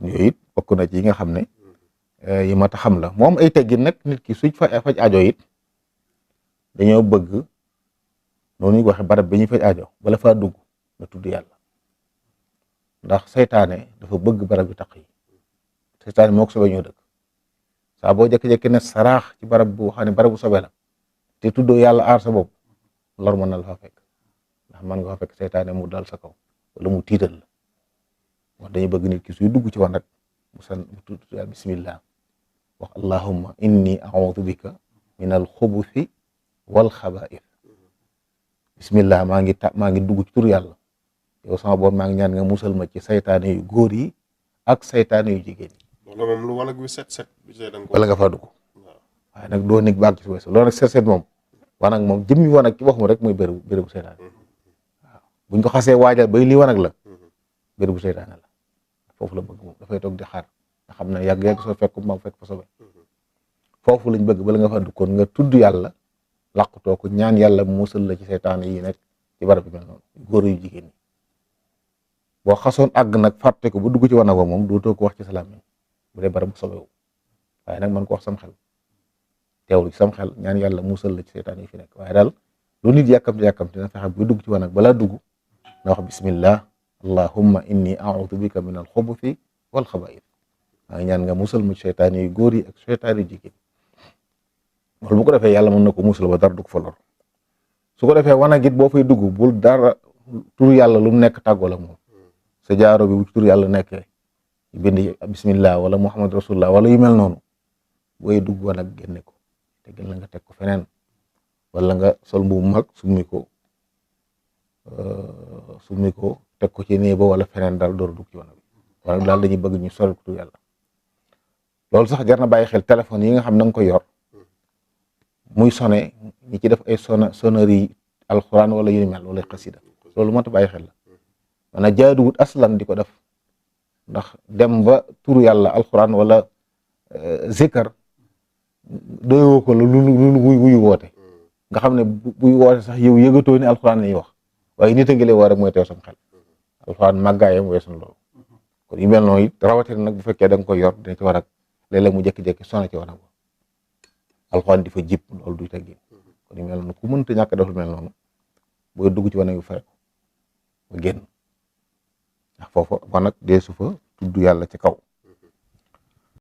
yooyu it bokk na ci yi nga xam ne yi mat a xam la moom ay teggin nag nit ki suñ faj aajo it dañoo bëgg noonu ñu waxe barab bi ñuy faj aajo bala faa dugg nga tudd yàlla ndax saytaane dafa bëgg barab yu taq yi saytaane moo ko sobe ñoo dëkk saa boo jékki-jékki ne saraax ci barab bu xam ne barab bu sobe la te tuddoo yàlla aar sa bopp lor mën na la faa fekk ndax mën nga fa fekk saytaane mu dal sa kaw wala mu tiital la wax dañuy bëgg nit ki suy dugg ci wan rek mu tudd yàlla bismillah wax allahumma inni a'udhu bika min al xubuthi wal xabaa'ith bismillah maa ngi dugg ci tur yàlla yow sama borom maa ngi ñaan nga musal ma ci saytaane yu góor yi ak saytaane yu jigéen yi. loolu moom lu wanag wi set wala nga faa dugg waaye nag doo nekk baag ci weesu loolu nag set moom wanag moom jëmmi wanag ci waxum rek mooy bérébu saytaane waaw buñ ko xasee waajal bay lii wanag la bérébu saytaane la foofu la bëgg moom dafay toog di xaar nga xam ne yàgg soo fekk ma fekk fa sobe foofu lañ bëgg bala nga fa duggoon nga tudd yàlla làqutoo ko ñaan yàlla musal la ci saytaane yi nekk ci barab bi mel noonu góor yu jigéen ñi boo xasoon àgg nag fàtte ko bu dugg ci wanag wa moom dootoo ko wax ci salaam yi bu dee barab bu sobewu waaye nag mën ko wax sam xel teewlu ci sam xel ñaan yàlla musal la ci saytaane yi fi nekk waaye daal lu nit yàkkamti na fexe bu dugg ci wanag balaa dugg na wax bismillah allahumma inni a'udhu bika min al xubuthi wal xabaa'ith maa ngi ñaan nga musal mu ci saytaane yu góor yi ak saytaane yu jigéen loolu bu ko defee yàlla mën na ko musal ba dara du ko fa lor su ko defee wanag it boo fay dugg bul dara tur yàlla lu mu nekk tàggoo la moom sa jaaro bi bu ci tur yàlla nekkee bind bismillah wala muhammad rasulullah wala yu mel noonu booy dugg wanag génne ko te gën la nga teg ko feneen wala nga sol mbubu mag summi ko teg ko ci néeg ba wala feneen daal door a dugg ci wanag wala daal dañuy bëgg ñu soril ko tur yàlla loolu sax jar na bàyyi xel téléphone yi nga xam na nga koy yor muy sone ñi ci def ay sonnerie alxuraan wala yu ni mel wala xasida loolu moo tax bàyyi xel la maanaam jaaduwut aslan di ko def ndax dem ba turu yàlla alxuraan wala zikar doyoo ko la lu wuyu woote nga xam ne buy woote sax yow yëgatoo ni alxuraan lañuy wax waaye nit a ngi lay war rek mooy teew sam xel alxuraan màggaayam weesu loolu kon yu mel noonu it rawatina nag bu fekkee da nga koy yor dina ci war ak léeg-léeg mu jékki-jékki sonn ci war a alxuraan di fa jib loolu du teggin kon yu mel noonu ku mënta ñàkk def lu mel noonu booy dugg ci wane yu fay ko ba génn ndax foofu ba nag deesu fa tudd yàlla ci kaw